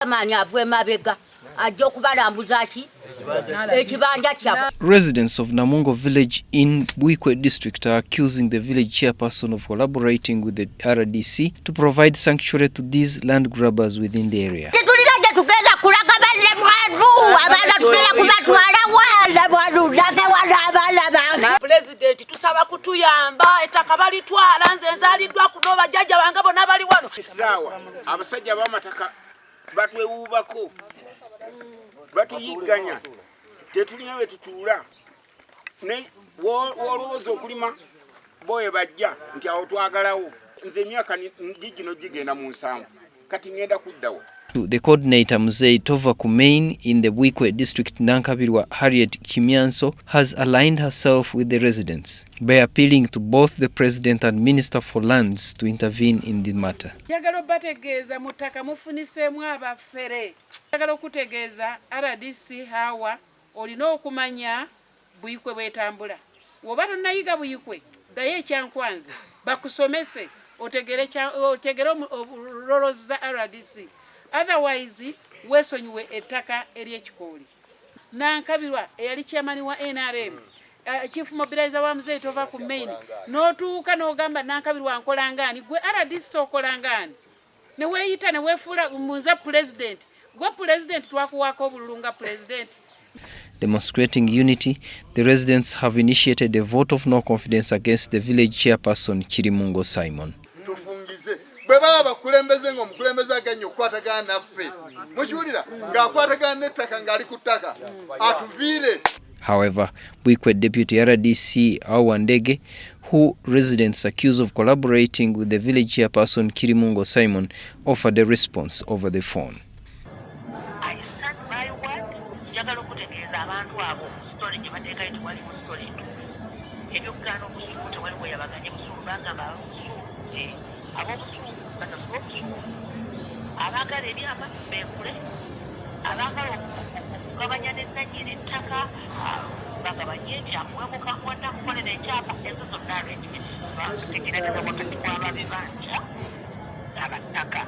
Maani ava emabega ajja okubalambuza ki ekibanja kyabwe. Residents of Namungo village in Buikwe district are accusing the village chairperson of collaborating with the RDC to provide sanctuary to these land grabbers within the area. Tetulina gye tugenda kulaga bannemwandu, abaana tugenda kubatwala wa lage wano abaana bange. Pulezidenti, tusaba kutuyamba, ettaka balitwala. Nze nzaaliddwa kuno, bajjajja bange bonna bali wano. Essaawa abasajja b'amataka batwewuubako, batuyigganya, tetulina we tutuula. Wolowooza okulima boye bajja nti awo twagalawo. Nze emyaka gigino gigenda mu 70, kati ngenda kuddawo. The coordinator Mzee Tova Kumain in the Buikwe district, Nankabirwa Harriet Kimyanso, has aligned herself with the residents by appealing to both the president and minister for lands to intervene in the matter. Njagala obategeeza mu ttaka mufuniseemu abafere. Njagala okutegeeza RDC Hawa, olina okumanya Buyikwe bwetambula. Woba tonnayiga Buyikwe, ddayo ekyankwanze bakusomese otegere roles za RDC, otherwise weesonyiwe ettaka ery'ekikooli. Nankabirwa eyali chairman wa NRM, chief mobilizer wa Muzeeyi Tova ku main, n'otuuka n'ogamba Nankabirwa nkolangaani, gwe RDC okolangaani, ne weeyita ne weefuula munze president. Gwe president twakuwaako obululu nga president? Demonstrating unity, the residents have initiated a vote of no confidence against the village chairperson, Chirimungo Simon. Tufungize bwe baba bakulembeze ng'omukulembeze aganye okukwatagana naffe, mukiwulira ng'akwatagana n'ettaka ng'ali ku ttaka, atuviire. However, Buikwe Deputy RDC Awandege, who residents accuse of collaborating with the village chairperson Kirimungo Simon, offered a response over the phone. I stand by what njagala okutegeeza abantu abo. Story gye bateekayo tewalimu story ntuufu. Ebyokugaana obusuulu, tewaliwo yabaganye busuulu. Bagamba ab'obusuulu, ab'obusuulu basasule obusuulu, abaagala ebyapa beekule, abaagala okugabanya nenanyini ettaka bagabanye ekyamuwemuka wanakukolera ekyapa. Ezo zonna arrangement tegerageza wakati w'ababibanja abattaka.